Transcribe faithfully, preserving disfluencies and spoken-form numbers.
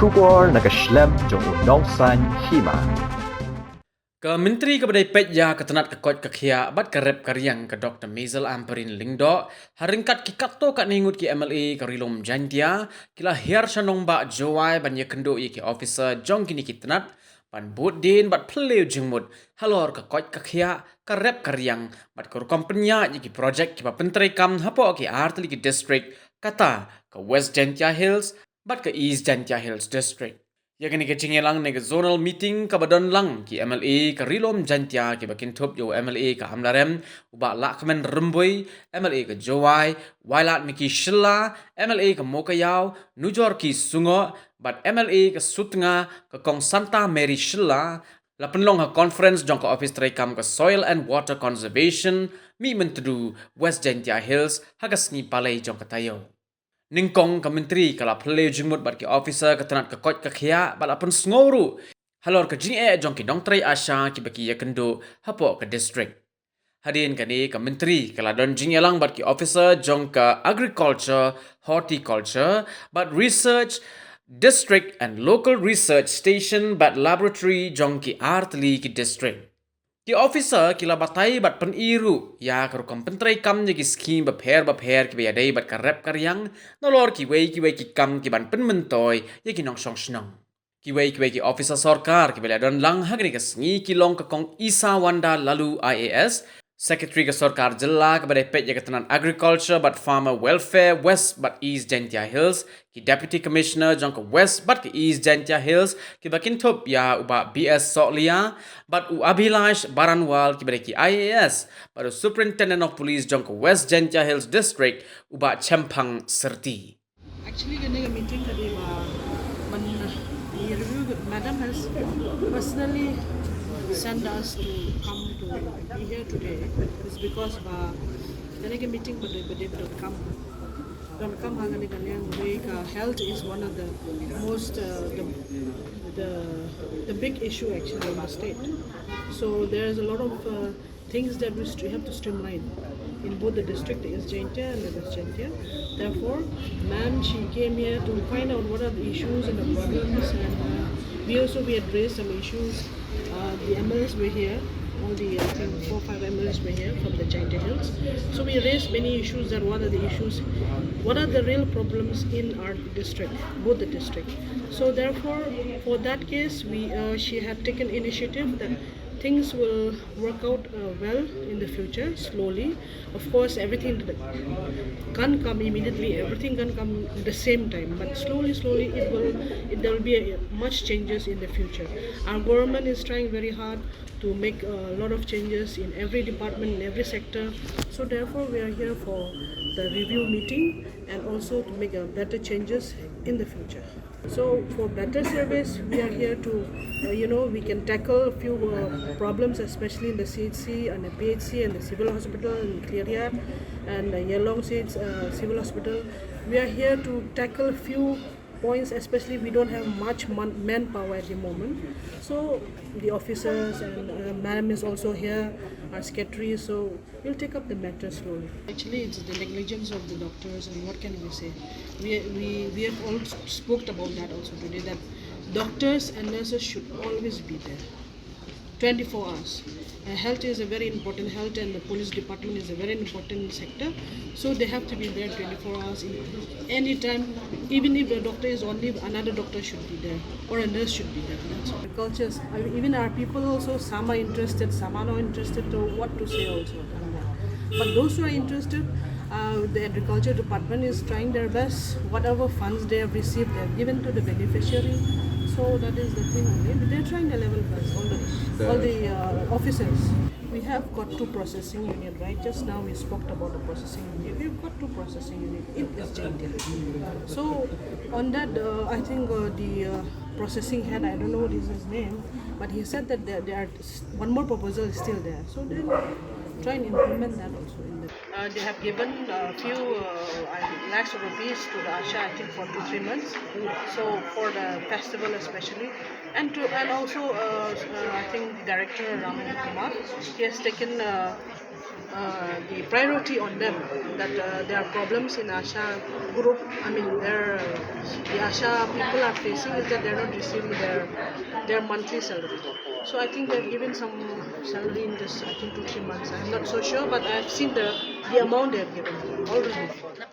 Khubor na ka shlem jong u nongsan hima. Ka Myntri kaba dei peit ïa ka tnat ka koit ka khiah bad ka rep ka riang ka Doktor Maisel Ampareen Lyngdoh ha ryngkat ki katto katne ngut ki M L A ka Ri-lum Jaintia ki la hiar sha nongbah Jowai ban ïakynduh ïa ki officer jong kine ki tnat ban bud dien bad phylliew jingmut halor ka koit ka khiah, ka rep ka riang bad ka rukom pynïaid ïa ki projek kiba pyntreikam hapoh ki artylli ki district, kata ka West Jaintia Hills bad ka East Jaintia Hills District. Ïa kane ka jingïalang ne ka zonal meeting kaba don lang ki M L A ka Ri-lum Jaintia kiba kynthup ïa u M L A ka Amlarem, u Bah Lahkmen Rymbui, M L A ka Jowai, Wailadmiki Shylla, M L A ka Mowkaiaw, Nujorki Sungoh, bad M L A ka Sutnga ka Kong Santa Mary Shylla, la pynlong ha conference jong ka office treikam ka Soil and Water Conservation, Mihmyntdu, West Jaintia Hills, ha ka sngi Palei jong ka taïew. Nyngkong ka Myntri ka la phylliew jingmut bad ki officer ka tnat ka koit ka khiah bad la pynsngew ruh halor ka jingeh jong ki nongtrei ASHA kiba ki ïakynduh hapoh ka district. Hadien kane ka Myntri ka la don jingïalang bad ki officer jong ka Agriculture, Horticulture bad Research District and Local Research Station bad Laboratory jong ki artylli ki district. Ki officer ki la batai bad pyni ruh ïa ka rukom pyntreikam ïa ki skhim bapher bapher kiba ïadei bad ka rep ka riang, nalor kiwei kiwei ki kam kiban pynmyntoi ïa ki nongshong shnong. Kiwei kiwei ki officer sorkar kiba la don lang ha kane ka sngi ki long ka Kong Isawanda Laloo I A S, Secretary ka Sorkar Jylla kaba dei peit ïa ka tnat Agriculture bad Farmer Welfare West bad East Jaintia Hills, ki Deputy Commissioner jong ka West bad ka East Jaintia Hills kiba kynthup ïa u Bah B S Sohliya, bad u Abhilash Baranwal kiba dei ki I A S, bad u Superintendent of Police jong ka West Jaintia Hills District, u Bah Chemphang Syrti. Actually, kane ka meeting ka dei ba man, uh, review, madam has personally sent us to come to be here today. It's because ba kane ka meeting ba dei ba dei ba dei kam Donkam ha kane ka liang, wei ka health is one of the most, uh, the, the, the big issue actually in the state. So there is a lot of, uh, things that we st-, have to streamline in both the district, the East Jaintia and the West Jaintia. Therefore, ma'am, she came here to find out what are the issues and the problems, and, uh, we also, we had raised some issues. Uh, the M L As were here, all the, I think, four, five M L As were here from the Jaintia Hills. So we raised many issues, that what are the issues, what are the real problems in our district, both the district. So therefore, for that case, we, uh, she had taken initiative that things will work out, uh, well in the future, slowly. Of course, everything can't come immediately, everything can't come at the same time, but slowly, slowly, it will, it, there will be a, much changes in the future. Our government is trying very hard to make a lot of changes in every department, in every sector. So therefore, we are here for the review meeting and also to make a better changes in the future. So for better service, we are here to, uh, you know, we can tackle a few, uh, problems, especially in the C H C and the P H C and the civil hospital in Khliehriat and, uh, Ialong C H, uh, civil hospital. We are here to tackle a few points, especially we don't have much man-, manpower at the moment. So the officers and, uh, madam is also here, our secretary. So we'll take up the matter slowly. Actually, it's the negligence of the doctors, and what can we say? We, we, we have all spoke about that also today, that doctors and nurses should always be there, twenty-four hours. Uh, health is a very important, health and the police department is a very important sector, so they have to be there twenty-four hours in any time. Even if the doctor is on leave, another doctor should be there or a nurse should be there. That's all. Cultures, I mean, even our people also, some are interested, some are not interested, so what to say also. But those who are interested, uh, the agriculture department is trying their best. Whatever funds they have received, they have given to the beneficiary. So that is the thing only. They're trying their level best, all the, all the, uh, officers. We have got two processing unit, right? Just now we spoke about the processing unit. We've got two processing unit in East Jaintia. So on that, uh, I think, uh, the, uh, processing head, I don't know what is his name, but he said that there, there are s-, one more proposal is still there. So they'll try and implement that also in the. Uh, they have given a few, uh, uh, lakhs of rupees to the ASHA, I think, for two, three months. So for the festival especially, and to, and also, uh, uh, I think the director Ram Kumar, he has taken, uh, uh, the priority on them, that uh, there are problems in ASHA group. I mean, there, the ASHA people are facing is that they're not receiving their their monthly salary. So I think they've given some salary in this, I think, two three months. I'm not so sure, but I've seen the the amount they've given already.